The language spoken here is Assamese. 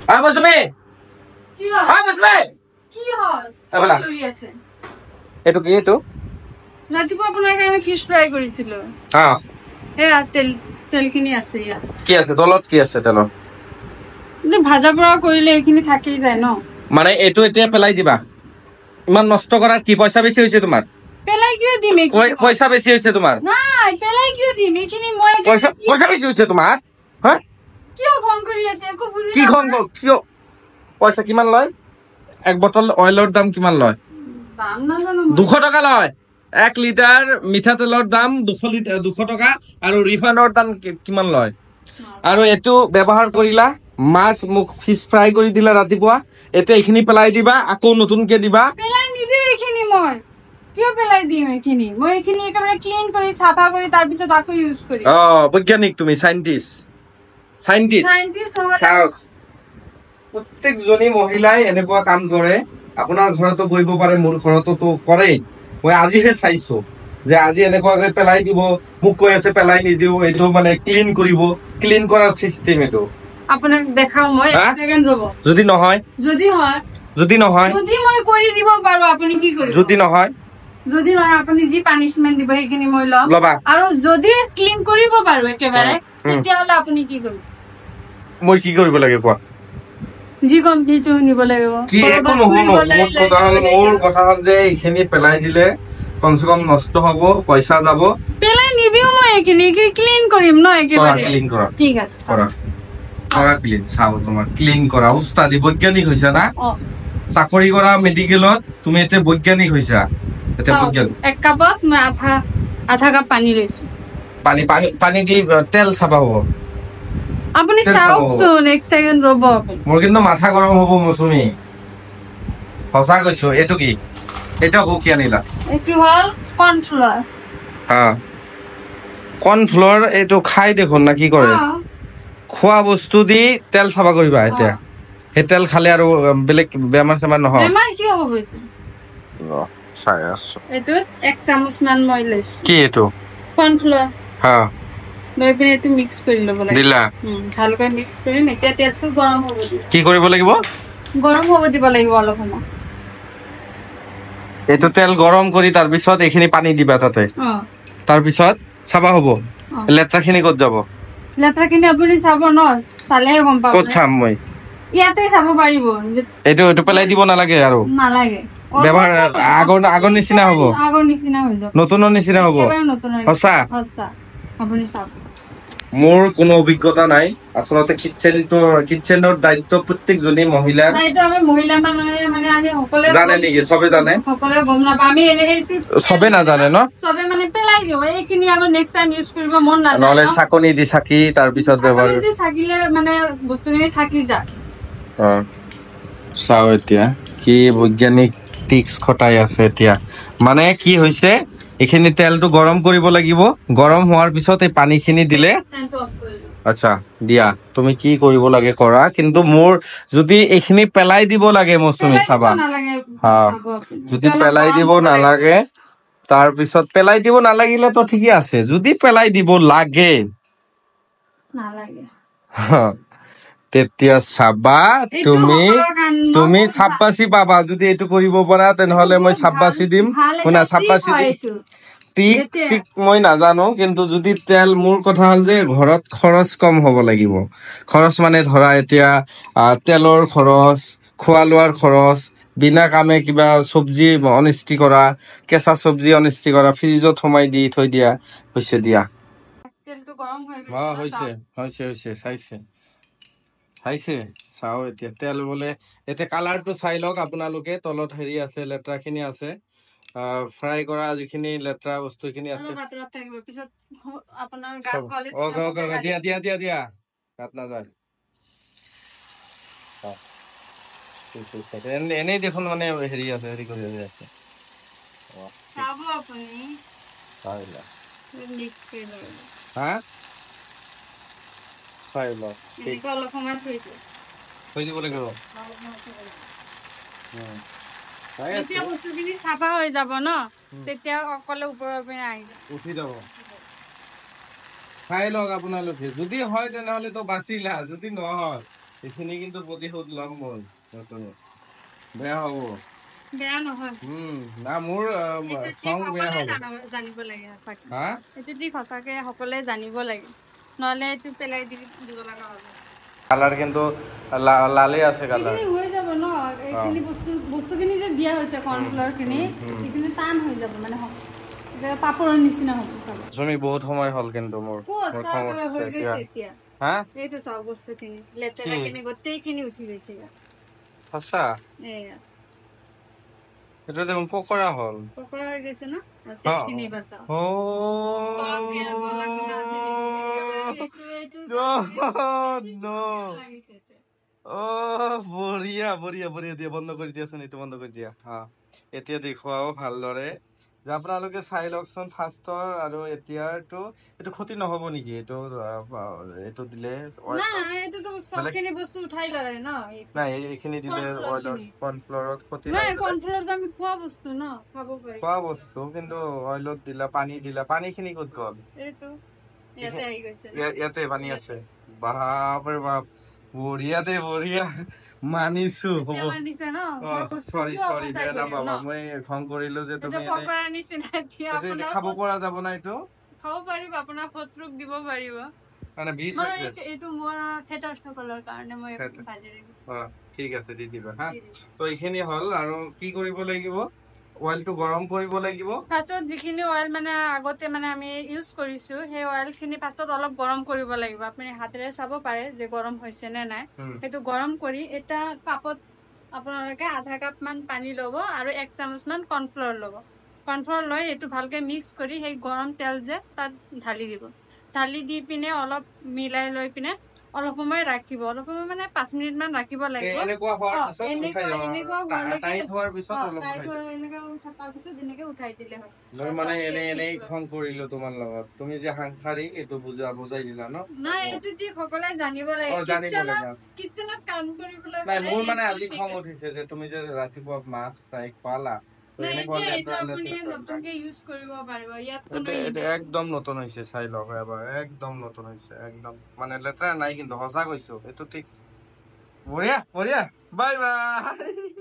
মৌচুমী, কি হ'ল? ঐ মৌচুমী, কি হ'ল? এইফালে আহ। চিঞৰি আছে? এইটো কি এইটো? ৰাতিপুৱা আপোনাৰ কাৰণে ফিছ ফ্ৰাই কৰিছিলো। সেয়া তেলখিনি আছে ইয়াত। কি আছে তলত? কি আছে তেলত? কিন্তু ভাজা পোৰা কৰিলে এইখিনি থাকি যায় ন। মানে এইটো এতিয়া পেলাই দিবা? ইমান নষ্ট কৰাৰ কি পইচা বেছি হৈছে তোমাৰ? পেলাই কিয় দিম এইখিনি? পইচা বেছি হৈছে তোমাৰ? নাই, পেলাই কিয় দিম এইখিনি মই? পইচা বেছি হৈছে তোমাৰ, হা? কিয় খং কৰি আছে, একো বুজি কি খং নাপাওঁ। কিয়? পইচা কিমান লয়? এক বটল অইলৰ দাম কিমান লয়? দাম নাজানো মই। 200 টকা লয়। 1 লিটাৰ মিঠাতেলৰ দাম 200 লিটাৰ 200 টকা। আৰু ৰিফাইনৰ দাম কিমান লয়? আৰু এইটো ব্যৱহাৰ কৰিলা, মাছ মোক ফিছ ফ্ৰাই কৰি দিলা ৰাতিপুৱা, এতিয়া এইখিনি পেলাই দিবা, আকৌ নতুনকে দিবা? পেলাই নিদিওঁ এইখিনি মই। কিয় পেলাই দিম এইখিনি মই? এইখিনি একেবাৰে ক্লিন কৰি, চাফা কৰি, তাৰপিছত আকৌ ইউজ কৰিম। অ, বৈজ্ঞানিক তুমি, চাইণ্টিষ্ট, চাইণ্টিষ্ট। চাইণ্টিষ্ট। চাওক, প্ৰত্যেকজনী মহিলাই এনেকুৱা কাম কৰে। আপোনাৰ ঘৰতো কৰিব পাৰে, মোৰ ঘৰতো কৰেই। মই আজিহে চাইছো যে আজি এনেকুৱাকৈ পেলাই দিব। মোক কৈ আছে পেলাই নিদিওঁ, এইটো মানে ক্লিন কৰিব। ক্লিন কৰাৰ চিষ্টেম এইটো? আপোনাক দেখাও মই। হা? এক ছেকেণ্ড ৰ'ব। যদি নহয়? যদি হয়? যদি নহয়? যদি মই কৰি দিব পাৰো, আপুনি কি কৰিব? যদি নহয়? যদি নহয়, আপুনি যি পানিচমেণ্ট দিব সেইখিনি মই ল'ম। ল'বা? আৰু যদি ক্লিন কৰিব পাৰো একেবাৰে, তেতিয়াহ'লে আপুনি কি কৰিব? মই কি কৰিব লাগে কোৱা। যি কম সেইটো শুনিব লাগিব। কি একো কৰবাত নুশুনো। ফুৰিবলৈ মোৰ লৈ কথা হ'ল যাব মোৰ লাগিব। কথা হ'ল যে এইখিনি পেলাই দিলে কমচে কম নষ্ট হ'ব, পইচা যাব। পেলাই নিদিওঁ মই এইখিনি, এইখিনি ক্লিন কৰিম ন কৰা। একেবাৰে। ক্লিন কৰা। ঠিক আছে। কৰা, কৰা ক্লিন। চাও, তোমাৰ ক্লিন কৰা উস্তাদি বৈজ্ঞানিক হৈছা না? অ। চাকৰি কৰা মেডিকেলত, তুমি এতিয়া বৈজ্ঞানিক হৈছা এতিয়া। চাওক, বৈজ্ঞানিক। এক কাপত মই আধা আধা কাপ পানী লৈছো। পানী পানী পানী দি তেল চাফা হ'ব? আপুনি তেল চাব। চাওকচোন, এক ছেকেণ্ড ৰ'ব আপুনি। মোৰ কিন্তু মাথা গৰম হ'ব মৌচুমী, সঁচা কৈছো। এইটো কি? এইটো আকৌ কি আনিলা? এইটো হ'ল কৰ্ণফ্লাৱাৰ। হা, কৰ্ণফ্ল'ৰ। এইটো খাই দেখোন না কি কৰে? খোৱা বস্তু দি তেল চাফা কৰিবা এতিয়া? সেই তেল খালে আৰু বেলেগ বেমাৰ চেমাৰ নহয়? বেমাৰ কিয় হ'ব এইটো? চাই আছো। এইটোত এক চামুচ মান মই লৈছো। কি এইটো? কৰ্ণফ্লাৱাৰ। লৈ পিনে এইটো মিক্স কৰি ল'ব লাগে। দিলা? ভালকৈ মিক্স কৰিম। এতিয়া তেলটো গৰম হ'ব দিব। কি কৰিব লাগিব? গৰম হ'ব দিব লাগিব অলপ সময়। এইটো তেল গৰম কৰি তাৰপিছত এইখিনি পানী দিবা তাতে? অ। তাৰপিছত চাফা হ'ব? অ। লেতেৰাখিনি ক'ত যাব? লেতেৰাখিনি আপুনি চাব ন, চালেহে গম পাব। ক'ত চাম মই? ইয়াতে চাব পাৰিব যে। এইটো পেলাই দিব নালাগে আৰু? নালাগে। ব্যৱহাৰ আগৰ নিচিনা হ'ব? আগৰ নিচিনা হৈ যাব। নতুনৰ নিচিনা হ'ব? একেবাৰে নতুন। সঁচা? সঁচা, আপুনি চাওক। মোৰ কোনো অভিজ্ঞতা নাই আচলতে। কিটচেনৰ দায়িত্ব প্ৰত্যেকজনী মহিলাৰ। এইটো আমি মহিলা মানুহে মানে আমি সকলোৱে জানে নেকি? চবে জানে? সকলোৱে গম নাপাওঁ। আমি এনে সেইটো চবে নাজানে ন? চবে মানে পেলাই দিওঁ এইখিনি, আকৌ নেক্সট টাইম ইউজ কৰিব মন নাযায় নহ'লে ন? চাকনি দি চাকি তাৰপিছত ব্যৱহাৰ চাকনিত দি চাকিলে মানে বস্তুখিনি থাকি যায়। অ, চাও এতিয়া কি বৈজ্ঞানিক টিক্স খটাই আছে এতিয়া। মানে কি হৈছে, এইখিনি তেলটো গৰম কৰিব লাগিব, গৰম হোৱাৰ পিছত এই পানীখিনি দিলে ফেনটো অফ কৰি দিওঁ। আচ্ছা দিয়া, তুমি কি কৰিব লাগে কৰা। কিন্তু মোৰ যদি এইখিনি পেলাই দিব লাগে মৌচুমী পেলাই দিব চাবা। নালাগে। হা। চাব আপুনি। যদি অলপ পেলাই গৰম দিব হ'ব লাগিব। নালাগে, তাৰপিছত পেলাই দিব নালাগিলে তো ঠিকে আছে, যদি পেলাই দিব লাগে নালাগে। তেতিয়া চাবা। এইটো তুমি সকলোৰ কাৰণে তুমি বহুত চাব্বাচি পাবা। যদি এইটো কৰিব পাৰা, তেনেহলে মই বহুত চাব্বাচি দিম। ভাল এটা শুনা, trick চাব্বাচি হয় দিম। এইটো। টিক চিক মই নাজানো, কিন্তু যদি তেল, মোৰ কথা হ'ল যে ঘৰত খৰচ কম হ'ব লাগিব। খৰচ মানে ধৰা এতিয়া তেলৰ খৰচ, খোৱা লোৱাৰ খৰচ, বিনা কামে কিবা চব্জি অনিষ্টি কৰা, কেঁচা চব্জি অনিষ্টি কৰা, ফ্ৰিজত সোমাই দি থৈ দিয়া হৈছে দিয়া। তেলটো গৰম হৈ গৈছে অ ন, হৈছে। চাওক। হৈছে হৈছে, চাইছে চাইছে। চাও এতিয়া তেল বোলে, এতিয়া কালাৰটো চাই লওক আপোনালোকে। তলত হেৰি আছে, লেতেৰাখিনি আছে, ফ্ৰাই কৰা যিখিনি লেতেৰা বস্তুখিনি আছে। অলপ আঁতৰত থাকিব, পিছত আপোনাৰ গাত চব গ'লে অ'কে। তেতিয়া অ'কে। মোকে অ'কে। গালি দিয়া দিয়া দিয়া দিয়া, গাত নাযায়। অ, ঠিক ঠিক। এনেই দেখোন মানে হেৰি আছে, হেৰি কৰি আছে। অ, ঠিক। চাব আপুনি। চাই ল। মিক্স কৰি ল'ব। হা, চাই ল, ঠিক। এনেকৈ অলপ সময় থৈ দিওঁ। থৈ দিব লাগিব। অলপ সময় থৈ দিব। চাই যেতিয়া আছো। বস্তুখিনি চাফা হৈ যাব ন, তেতিয়া অকলে ওপৰৰ পিনে আহি যাব। উঠি যাব। চাই লওক আপোনালোকে। যদি হয় তেনেহ'লে তো বাচিলা, যদি নহয় এইখিনি কিন্তু প্ৰতিশোধ ল'ম মই, বেয়া হ'ব। বেয়া নহয়। না মোৰ খং বেয়া হ'ব। জানিব লাগে এইটো ট্ৰিক, সঁচাকে সকলোৱে জানিব লাগে, নহ'লে এইটো পেলাই দিব লগা হ'ব। কালাৰ কিন্তু লালে আছে, কালাৰ হৈ যাব ন এইখিনি বস্তু, বস্তুখিনি যে দিয়া হৈছে কৰ্ণফ্লাৱাৰ খিনি, এইখিনি টান হৈ যাব, মানে পাপৰৰ নিচিনা হ'ব। জমি বহুত সময় হ'ল কিন্তু মোৰ এতিয়া। হা, এইটো চাওক বস্তুখিনি লেতেৰাখিনি গোটেইখিনি উঠি গৈছে। সঁচা, এইটো দেখোন পকৰা হ'ল, পকৰা হৈ গৈছে ন। তেলখিনি এইবাৰ চাওক। বঢ়িয়া বঢ়িয়া বঢ়িয়া, দিয়া বন্ধ কৰি দিয়াচোন, এইটো বন্ধ কৰি দিয়া। হা, এতিয়া দেখুৱাও ভালদৰে যে আপোনালোকে চাই লওকচোন ফাৰ্ষ্টৰ আৰু এতিয়াৰটো। এইটো ক্ষতি নহ'ব নেকি এইটো, এইটো দিলে? নাই, এইখিনি দিলে অইলত কৰ্ণফ্লৰত ক্ষতি নাই। কৰ্ণফ্লৰত আমি খোৱা বস্তু ন, খাব পাৰি, খোৱা বস্তু, কিন্তু অইলত দিলা, পানী দিলা, পানীখিনি ক'ত গ'ল? এইটো ইয়াতে আহি গৈছে, ইয়াতে পানী আছে। বাপৰে বাপ, বঢ়িয়া দে, বঢ়িয়া, মানিছো। হ'ব, চৰি চৰি, বেয়া নাপাবা, মই খং কৰিলো যে তুমি খাব পৰা যাব না। এইটো খাব পাৰিব, আপোনাৰ শত্ৰুক দিব পাৰিব। মানে বিষ হৈছে এইটো মোৰ খেটাৰসকলৰ কাৰণে মই ভাজি ৰাখিছো। ঠিক আছে, দি দিবা। হা, তো এইখিনি হ'ল। আৰু কি কৰিব লাগিব? অইলটো গৰম কৰিব লাগিব। ফাৰ্ষ্টত যিখিনি অইল মানে আগতে মানে আমি ইউজ কৰিছো, সেই অইলখিনি ফাৰ্ষ্টত অলপ গৰম কৰিব লাগিব। আপুনি হাতেৰে চাব পাৰে যে গৰম হৈছে নে নাই। সেইটো গৰম কৰি এটা কাপত আপোনালোকে আধা কাপ মান পানী ল'ব আৰু 1 চামুচ মান কৰ্ণফ্ল'ৰ ল'ব। কৰ্ণফ্ল'ৰ লৈ এইটো ভালকে মিক্স কৰি সেই গৰম তেল যে তাত ঢালি দিব। ঢালি দি পিনে অলপ মিলাই লৈ পিনে অলপ সময় ৰাখিব, অলপ সময় মানে 5 মিনিট মান ৰাখিব লাগিব। তাৰপিছত এনেকে উঠাই দিলে হয়। মই মানে এনে এনেই খং কৰিলো তোমাৰ লগত, তুমি যে সাংসাৰিক এইটো বুজাই দিলা ন। নাই, এইটো যি সকলোৱে জানিব লাগে, কিচেনত কাম কৰিবলৈ। নাই, মোৰ মানে আজি খং উঠিছে যে তুমি যে ৰাতিপুৱা মাছ ফ্ৰাই খোৱালা, একদম নতুন হৈছে, চাই লওক এবাৰ, একদম নতুন হৈছে, একদম মানে লেতেৰা নাই, কিন্তু সঁচা কৈছো এইটো ঠিক। বঢ়িয়া বঢ়িয়া, বাই বাই।